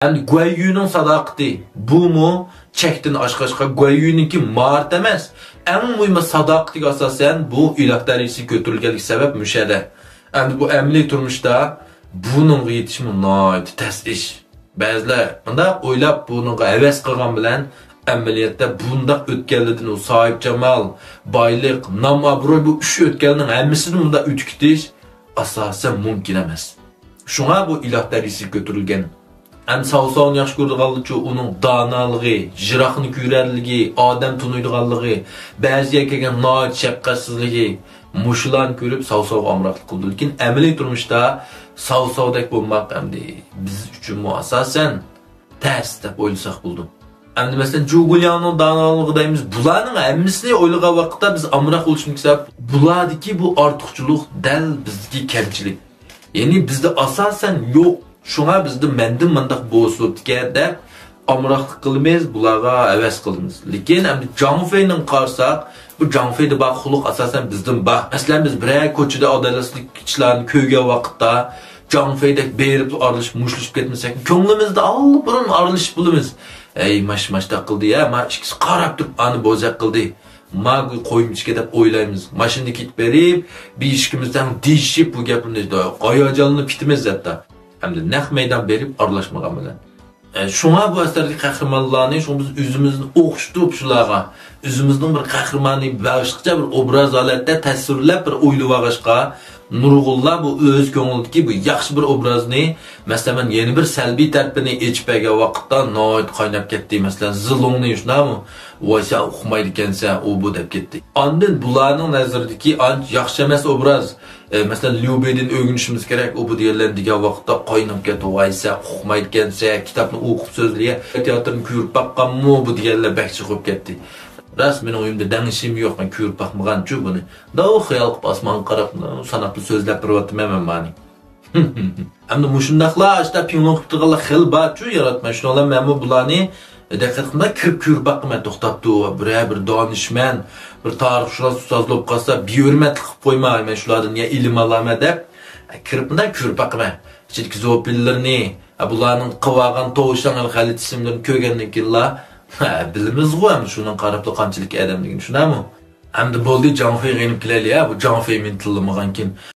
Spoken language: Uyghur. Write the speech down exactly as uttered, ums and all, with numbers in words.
ئەمدى گۇەييۈنىڭ ساداقىتى، بۇمۇ چەكتىن ئاشقاچقا گۇەييۈنىڭكى ماھارىتى ئەمەس. ئەڭ مۇھىمى ساداقىتىگە ئاساسەن بۇ ئىلاھ دەرىجىسىگە كۆتۈرۈلگەنلىكى سەۋەب مۇشەدە. ئەمدى بۇ ئەمەلىي تۇرمۇشتا بۇنىڭغا يېتىشمۇ ناھايىتى تەس ئىش. بەزىلەر مۇنداق ئويلاپ بۇنىڭغا ھەۋەس قىلغان بىلەن ئەمەلىيەتتە بۇنداق ئۆتكەللىدىن ئۇ ساھىبجامال، بايلىق، نام-ئابرۇي بۇ ئۈچ ئۆتكەلنىڭ ھەممىسىدىن مۇنداق ئۆتۈپ كېتىش ئاساسەن مۇمكىن ئەمەس. شۇڭا بۇ ئىلاھ دەرىجىسىگە كۆتۈرۈلگەن. ئەمدى ساۋساۋنى ياخشى كۆرىدىغانلىرىچۇ ئۇنىڭ دانالىقى، يىراقنى كۆرەرلىكى، ئادەم تونۇيدىغانلىقى، بەزى يەرگە كەلگەن ناھايىتى شەپقەتسىزلىكى، مۇشۇلارنى كۆرۈپ ساۋساۋغا ئامراقلىق قىلىدۇ. لېكىن ئەمەلىي تۇرمۇشتا ساۋساۋدەك بولماق ئەمدى بىز ئۈچۈنمۇ ئاساسەن تەس دەپ ئويلىساق بولىدۇ. ئەمدى مەسىلەن جۇگۇلياڭنىڭ دانالىقى دەيمىز، بۇلارنىڭ ھەممىسىنى ئويلىغان ۋاقىتتا بىز ئامراق بولۇشىمىز سەۋەب بۇلاردىكى بۇ ئارتۇقچىلىق دەل بىزدىكى كەمچىلىك. يەنى بىزدە ئاساسەن يوق. شۇڭا بىزدە مەندىن مانداق بولسۇپتىكەن دەپ ئامراقلىق قىلىمىز، بۇلارغا ھەۋەس قىلىمىز. لېكىن ئەمدى جاڭ فېينىڭ قارىساق، بۇ جاڭ فېيدە بار خۇلق ئاساسەن بىزدىن بار. مەسىلەن بىز بىرەر كوچىدا ئادالەتسىزلىك ئىشلارنى كۆرگەن ۋاقىتتا جاڭ فېيدەك بېرىپ ئارىلىشىپ مۇشتلىشىپ كەتمىسەك، كۆڭلىمىزدە ئاللىبۇرۇن ئارىلىشىپ بولىمىز. ئەي ماش ماشتاق قىلدى يا، ما ئىككىسى قاراپ تۇرۇپ ئانى بوزەك قىلدى. ما گۇي قويمىچىكى دەپ ئويلايمىز. ماشىنىدا كېتىپ بېرىپ، بىر ئىككىمىز تەڭ دېيىشىپ بۇ گەپنى ھاياجانلىنىپ كېتىمىز ھەتتا. ئەمدى نەق مەيدان بېرىپ ئارىلاشمىغان بىلەن. ئە، شۇڭا بۇ ئەسەردىكى قەھرىمانلارنى، شۇڭا بىز ئۆزىمىزنى ئوخشىتىپ شۇلارغا، ئۆزىمىزنىڭ بىر قەھرىمانى باشقىچە بىر ئوبراز ھالەتتە تەسۋىرلەپ بىر ئويلىۋالغاچقا، نۇرغۇنلار بۇ ئۆز كۆڭلىدىكى بۇ ياخشى بىر ئوبرازنى، مەسىلەن، مەن يەنە بىر سەلبىي تەرىپىنى ئېچىپ بەرگەن ۋاقىتتا ناھايىتى قايناپ كەتتى. مەسىلەن، زىلۇڭنى شۇنداقمۇ؟ ۋاي، سەن ئۇقمايدىكەنسەن، ئۇ بۇ دەپ كەتتى. ئاندىن بۇلارنىڭ نەزىرىدىكى ئانچە ياخشى ئەمەس ئوبراز. ئە، مەسىلەن، ليۇ بېيدىن ئۆگىنىشىمىز كېرەك، ئۇ بۇ دېگەنلەرنى دېگەن ۋاقىتتا قايناپ كەتتى. ۋاي، سەن ئۇقمايدىكەنسەن، كىتابنى ئوقۇپ سۆزلىيە، تىياتىرنى كۆرۈپ باققانمۇ بۇ دېگەنلەر بەك چىقىپ كەتتى. راست، مېنىڭ ئۆيۈمدە دەڭشىم يوق، مەن كۆرۈپ باقمىغانچۇ بۇنى. داۋ خىيال قىلىپ ئاسمانغا قاراپ سەنەپلا سۆزلەپ بېرىۋاتىمەن مەن مانى. ئەمدى مۇشۇنداقلا ئاشتا پىڭلۇڭ قىلىپ تۇرغانلار خېلى بارچۇ ياراتماي. شۇنىڭ بىلەن مەنمۇ بۇلارنى دىققەت قىلماي كىرىپ كۆرۈپ باقىمەن، توختاپتۇ. بىرەر بىر دانىشمەن، بىر تارىخشۇناس ئۇستاز بولۇپ قالسا، بىھۆرمەتلىك قىلىپ قويماي، مەن شۇلاردىن يا ئىلىم ئالامەن دەپ، كىرىپ مۇنداق كۆرۈپ باقىمەن. ئىچىدىكى زوپىنلىرىنى، بۇلارنىڭ قىلىۋالغان توۋشاڭ غەلىتە ئىسىملىرىنى كۆرگەندىن كېيىنلا، ھە، بىلىمىزغۇ ئەمدى شۇنىڭ قاراپلا قانچىلىك ئادەملىكىنى، شۇنداقمۇ؟ ئەمدى بولدى، جاڭفېيغا يېنىپ كېلەيلى، ھە، بۇ جاڭفېي مېنى تىللىمىغانكىن.